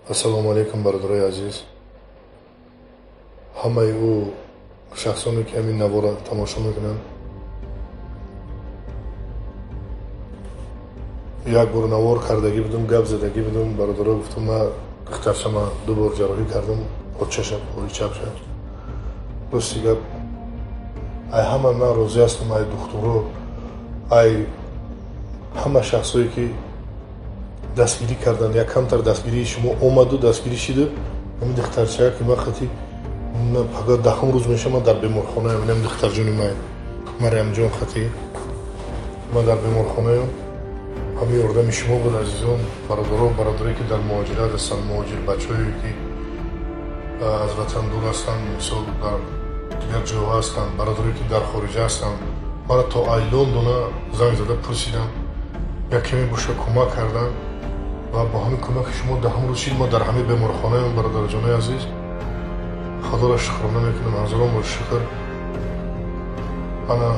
Ассалому алайкум, бародарои азиз. Ҳамаи ӯ шахсоне ки ҳамин навора тамошо мекунанд, як бор навор кардагӣ будум, гап задагӣ будум, бародаро гуфтум, ман духтаршама ду бор ҷарроҳӣ кардум, почаша, пои чапша. Рости гап, ай ҳама ман розӣ ҳастам, ай духтуро, ай ҳама шахсое ки дастгирӣ карданд, як камтар дастгирии шумо омаду дастгирӣ шиду ҳамин духтарчая ки ман хати пага даҳум рӯз мешавам, ман дар беморхонаям, инам духтарҷони ман Марьямҷон хати ман дар беморхонаям. Ҳамин ёрдами шумо буд, азизон, бародаро, бародаре ки дар муҳоҷират ҳастанд, муҳоҷир бачаҳое ки аз ватан дур ҳастанд, мисол дар дигар ҷойҳо ҳастанд, бародаре ки дар хориҷа ҳастанд, мара то ай Лондона занг зада пурсидам, як каме боша кӯмак карданд ва бо ҳамин кӯмаки шумо даҳум рӯз шид мо дар ҳамин беморхонаем. Бародарҷонои азиз, худоро шукрона мекунам, ҳазорон бор шукр. Ана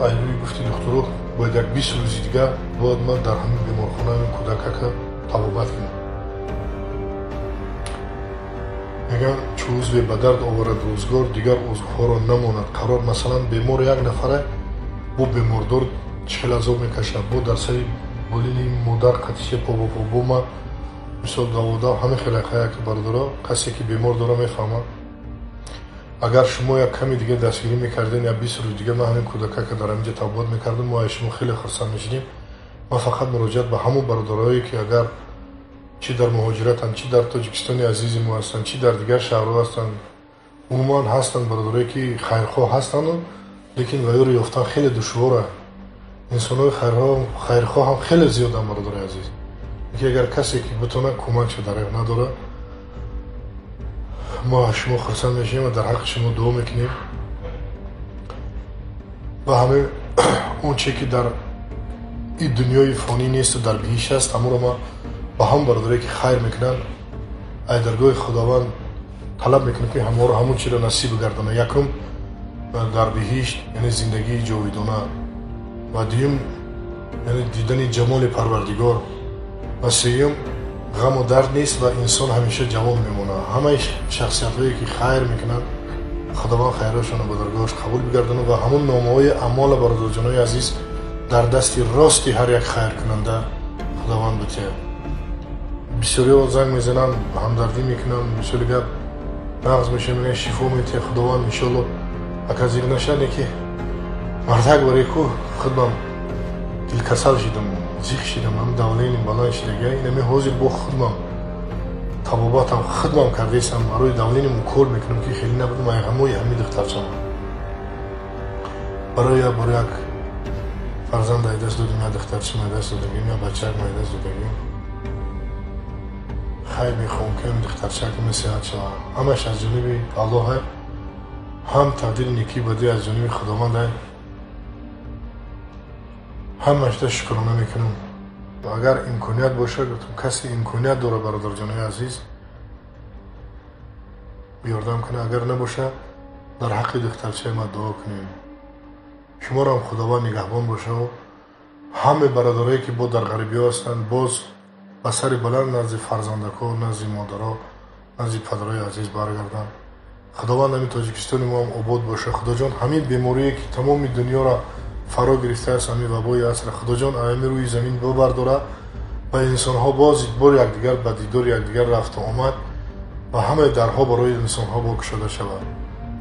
айлӯи гуфти духтуро, бояд як 20 рӯзи дигар бояд ман дар ҳамин беморхона ҳамин кӯдакака табобат кунам. Мегӯянд, чу узве ба дард оварад рӯзгор, дигар узвҳоро намонад қарор. Масалан, бемор як нафара бо бемордор чӣ хел азоб мекашад, бо дар сари болини модар қатише по ба по, бо ман мисол даводав ҳамин хел хая ки бародаро, касе ки бемор дора мефаҳмад. Агар шумо як ками дига дастгирӣ мекардем, я 20 рӯз дига ман ҳамин кӯдакака дар ҳаминҷа табобат мекардам, мо аз шумо хеле хурсанд мешудем. Ман фақат муроҷиат ба ҳамон бародарое ки агар чӣ дар муҳоҷиратанд, чӣ дар Тоҷикистони азизи мо ҳастанд, чӣ дар дигар шаҳрҳо ҳастанд, умуман ҳастанд бародарое ки хайрхоҳ ҳастанд, лекин ваёро ёфтан хеле душвора. Инсонҳои хайрхоҳ ҳам хеле зиёданд, бародарои азиз. Ки агар касе ки битонад кӯмакшо дареғ надорад, мо аз шумо хурсанд мешавем ва дар ҳаққи шумо дуо мекунем ва ҳамаи он че ки дар ин дунёи фонӣ несту дар биҳишт аст, ҳамонро ман ба ҳамон бародарое ки хайр мекунанд, ай даргоҳи Худованд талаб мекунем ки ҳамаро ҳамон чиро насиб гардонад. Якум дар биҳишт, яъне зиндагии ҷовидона, ва дуюм яъне дидани ҷамоли Парвардигор, ва сеюм ғаму дард нест ва инсон ҳамеша ҷавон мемонад. Ҳамаи шахсиятҳое ки хайр мекунанд, Худованд хайрашонро ба даргоҳаш қабул бигардонад ва ҳамон номаҳои аъмола, бародарҷонои азиз, дар дасти рости ҳар як хайркунанда Худованд битиҳад. Бисёриҳо занг мезананд, ҳамдардӣ мекунанд, мисоли гап нағз мешавад, мегӯянд шифо метиҳад Худованд, иншоалло ака зиқ нашавад, ки мардак барои ку худам дилкасал шидам, зиқ шидам, ҳам давлени баланд шидага, инами ҳозир бо худмам табобатам худмам кардесам, барои давленим укол мекунам ки хеле набудам, ай ҳамои ҳамин духтарчам. Барои як бор як фарзанд ай даст додем, як духтарчам ай даст додагим, як бачаак ай даст додагим. Хайр мехоҳам ки ҳамин духтарчаакам сиҳат шавад. Ҳамаш аз ҷониби Аллоҳ, ҳам тақдири некӣ бадӣ аз ҷониби Худованд. Ҳамашда шукрона мекунам. Агар имконият бошад, гуфтам, касе имконият дорад, бародарҷонои азиз, ёрдам кунад, агар набошад, дар ҳаққи духтарчаи ман дуо кунем. Шуморо ҳам Худованд нигаҳбон бошад. Ҳаме бародарое ки бо дар ғарибиҳо ҳастанд, боз ба сари баланд назди фарзандакҳо, назди модаро, назди падарои азиз баргарданд. Худованд ҳамин Тоҷикистони мо ҳам обод бошад. Худоҷон, ҳамин беморие ки тамоми дунёро фаро гирифтааст, ҳамин вабои аср, Худоҷон ҳамин рӯи замин бибардорад ва инсонҳо боз бори якдигар ба дидори якдигар рафту омад ва ҳамаи дарҳо барои инсонҳо бокушода шавад.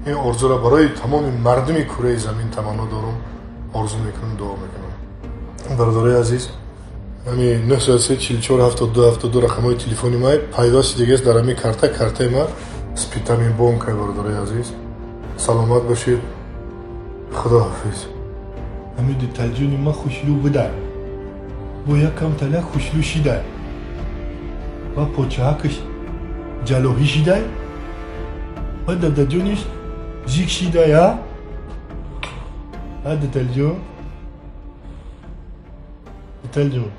Ин орзуро барои тамоми мардуми кураи замин таманно дорум, орзу мекунам, дуо мекунам. Бародарои азиз, ҳамин 903 44 72 72 рақамҳои телефони ман пайвасти дигааст дар ҳамин карта, картаи ман Спитамин бонкай, бародарои азиз. Саломат бошед, Худоҳофиз. Ҳамин духтарҷони ман хушрӯ буда, бо як камталяк хушрӯ шида ва почаҳакаш ҷалоҳӣ шида ва дадаҷониш зик шида, я а духтарҷон, духтарҷон.